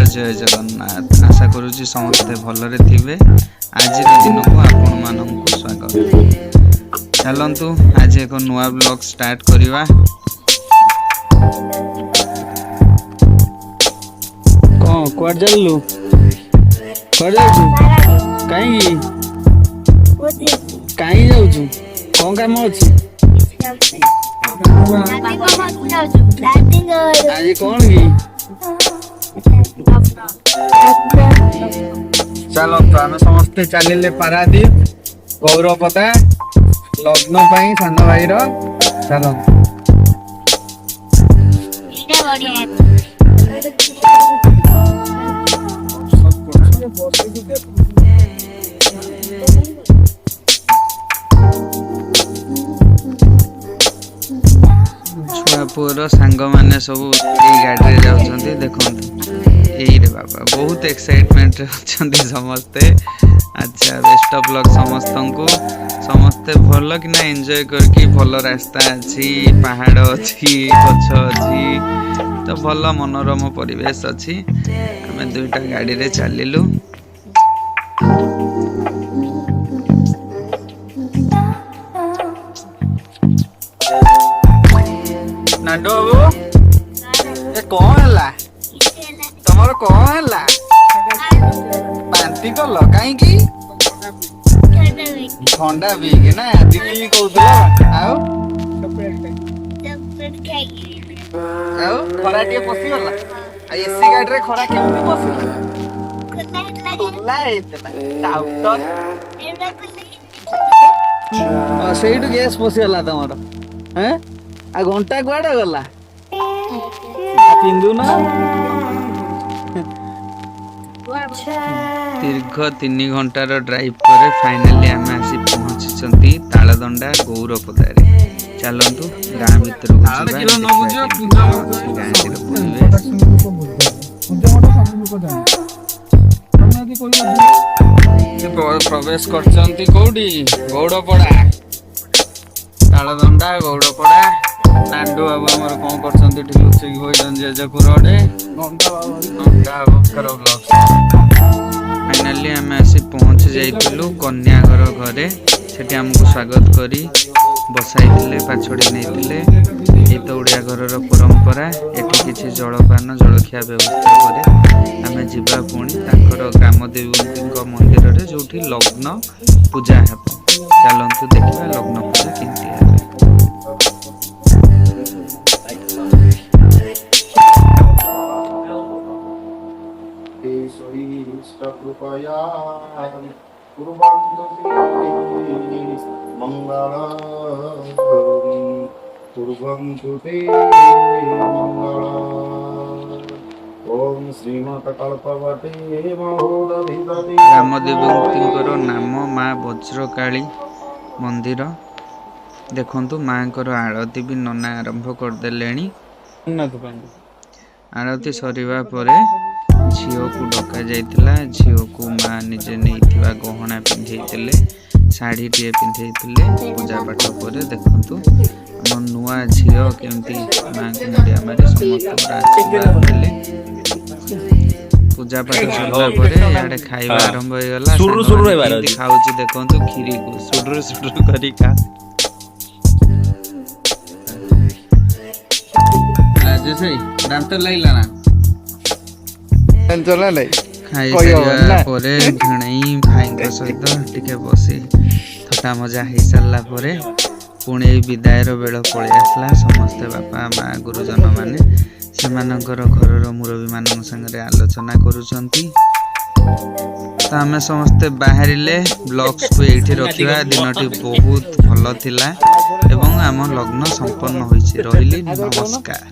ନମସ୍କାର, ଜୟ ଜଗନ୍ନାଥ। ଆଶା କରୁଛି ସମସ୍ତେ ଭଲରେ ଥିବେ। ଆଜିର ଦିନକୁ ଆପଣମାନଙ୍କୁ ସ୍ୱାଗତ। ଚାଲନ୍ତୁ, ଆଜି ଏକ ନୂଆ ବ୍ଲଗ ଷ୍ଟାର୍ଟ କରିବା। କଣ, କୁଆଡେ ଚାଲିଲୁ? କୁଆଡେ ଯାଉଛୁ? କାହିଁକି? କାହିଁକି ଯାଉଛୁ? କଣ କାମ ଅଛି? ଆଜି କଣ କି? ଚାଲନ୍ତୁ, ଆମେ ସମସ୍ତେ ଚାଲିଲେ ପାରାଦୀପ ଗୌରପଦା ଲଗ୍ନ ପାଇଁ ସାନ ଭାଇର। ଚାଲନ୍ତୁ। ବଢିଆ। ଛୁଆ ପୁଅର ସାଙ୍ଗମାନେ ସବୁ ଏଇ ଗାଡ଼ିରେ ଯାଉଛନ୍ତି, ଦେଖନ୍ତୁ। ଏଇରେ ବାବା, ବହୁତ ଏକ୍ସାଇଟମେଣ୍ଟରେ ଅଛନ୍ତି ସମସ୍ତେ। ଆଚ୍ଛା, ବେଷ୍ଟ ଅଫ୍ ଲକ୍ ସମସ୍ତଙ୍କୁ। ସମସ୍ତେ ଭଲ କିନା ଏନ୍ଜୟ କରିକି। ଭଲ ରାସ୍ତା ଅଛି, ପାହାଡ଼ ଅଛି, ଗଛ ଅଛି, ତ ଭଲ ମନୋରମ ପରିବେଶ ଅଛି। ଆମେ ଦୁଇଟା ଗାଡ଼ିରେ ଚାଲିଲୁ। ନାଣ୍ଡୁ ବାବୁ, ଏ କଣ ହେଲା ତମର? କଣ ହେଲା? ବାନ୍ତି କଲ କାହିଁକି? ଥଣ୍ଡା ପିଇକି ନା? ଦିଦି ବି କହୁଥିଲା। ଆଉ ଆଉ ଖରା ଟିକେ ପଶିଗଲା। ଆଉ ଏସି ଗାଡିରେ ଖରା କେମିତି ପଶିଲା? ଖୋଲା ହେଇଥିଲା, ଟାଉଟର। ସେଇଠୁ ଗ୍ୟାସ୍ ପଶିଗଲା ତମର? ଏଁ, ଆଉ ଘଣ୍ଟା କୁଆଡେ ଗଲା? ଆଉ ପିନ୍ଧୁନ। ଦୀର୍ଘ 3 ଘଣ୍ଟାର ଡ୍ରାଇଭ୍ ପରେ ଫାଇନାଲି ଆମେ ଆସି ପହଞ୍ଚିଛନ୍ତି ତାଳଦଣ୍ଡା ଗୌରପଦାରେ। ଚାଲନ୍ତୁ, ଗାଁ ଭିତରକୁ ଯିବା, ଦେଖିବା କେମିତି କଣ ଅଛି ଗାଁଟିର ପରିବେଶ। ପ୍ରବେଶ କରିଛନ୍ତି କୋଉଠି? ଗୌଡପଡା, ତାଳଦଣ୍ଡା ଗୌଡପଡା। ନାଣ୍ଡୁ ବାବୁ ଆମର କଣ କରୁଛନ୍ତି ଏଠି? ଲୁଚେଇକି ବଇଛନ୍ତି ଜେଜେପୁର ଗୋଟେ ନଣ୍ଡା ବାବୁଙ୍କର ବ୍ଲଗ। ଫାଇନାଲି ଆମେ ଆସି ପହଞ୍ଚି ଯାଇଥିଲୁ କନ୍ୟା ଘର ଘରେ। ସେଠି ଆମକୁ ସ୍ୱାଗତ କରି ବସାଇଥିଲେ, ପାଛୋଡ଼ି ନେଇଥିଲେ। ଏଇ ତ ଓଡ଼ିଆ ଘରର ପରମ୍ପରା। ଏଠି କିଛି ଜଳପାନ ଜଳଖିଆ ବ୍ୟବସ୍ଥା ପରେ ଆମେ ଯିବା ପୁଣି ତାଙ୍କର ଗ୍ରାମ ଦେବତୀଙ୍କ ମନ୍ଦିରରେ, ଯେଉଁଠି ଲଗ୍ନ ପୂଜା ହେବ। ଚାଲନ୍ତୁ ଦେଖିବା ଲଗ୍ନ ପୂଜା କେମିତି ହେବ। କୃପୟା କୁର୍ବନ୍ତୁ ମଙ୍ଗଳ, କୁର୍ବନ୍ତୁ ତେ ମଙ୍ଗଳ। ଓಂ ଶ୍ରୀମତ କଳ୍ପବଟେ ମହୋଦଧିପତି। ଗ୍ରାମ ଦେବତୀଙ୍କର ନାମ ମା ବଜ୍ରକାଳୀ ମନ୍ଦିର। ଦେଖନ୍ତୁ, ମାଙ୍କର ଆଳତି ବି ନନା ଆରମ୍ଭ କରିଦେଲେଣି। ଆଳତି ସରିବା ପରେ ଝିଅକୁ ଡକା ଯାଇଥିଲା। ଝିଅକୁ ମା ନିଜେ ନେଇଥିବା ଗହଣା ପିନ୍ଧେଇଥିଲେ, ଶାଢ଼ୀଟିଏ ପିନ୍ଧେଇଥିଲେ। ପୂଜା ପାଠ ପରେ ଦେଖନ୍ତୁ, ଆମ ନୂଆ ଝିଅ କେମିତି ମାଙ୍କୁ ମୁଣ୍ଡିଆ ମାରି ସମସ୍ତଙ୍କର ଆଶୀର୍ବାଦ ନେଲେ। ପୂଜା ପାଠ ସରିଲା ପରେ ଇଆଡ଼େ ଖାଇବା ଆରମ୍ଭ ହେଇଗଲା। ସୁରୁ ସୁରୁ ସାଙ୍ଗମାନେ ହେବାର କେମିତି ଅଛି। ଖାଉଛି ଦେଖନ୍ତୁ, କ୍ଷୀରିକୁ ସୁଡୁରୁ ସୁଡୁରୁ କରି ଖା। ରାଜେଶ ଭାଇ, ଦାନ୍ତ ଲାଗିଲା ନା? ଖାଇସାରିବା ପରେ ଭିଣେଇ ଭାଇଙ୍କ ସହିତ ଟିକେ ବସି ଥଟ୍ଟା ମଜା ହେଇସାରିଲା ପରେ ପୁଣି ଏଇ ବିଦାୟର ବେଳ ପଳେଇ ଆସିଲା। ସମସ୍ତେ ବାପା ମା ଗୁରୁଜନ ମାନେ ସେମାନଙ୍କର ଘରର ମୁରବୀମାନଙ୍କ ସାଙ୍ଗରେ ଆଲୋଚନା କରୁଛନ୍ତି। ତ ଆମେ ସମସ୍ତେ ବାହାରିଲେ। ବ୍ଲଗ୍ସକୁ ଏଇଠି ରଖିବା। ଦିନଟି ବହୁତ ଭଲ ଥିଲା ଏବଂ ଆମ ଲଗ୍ନ ସମ୍ପନ୍ନ ହୋଇଛି। ରହିଲି, ନମସ୍କାର।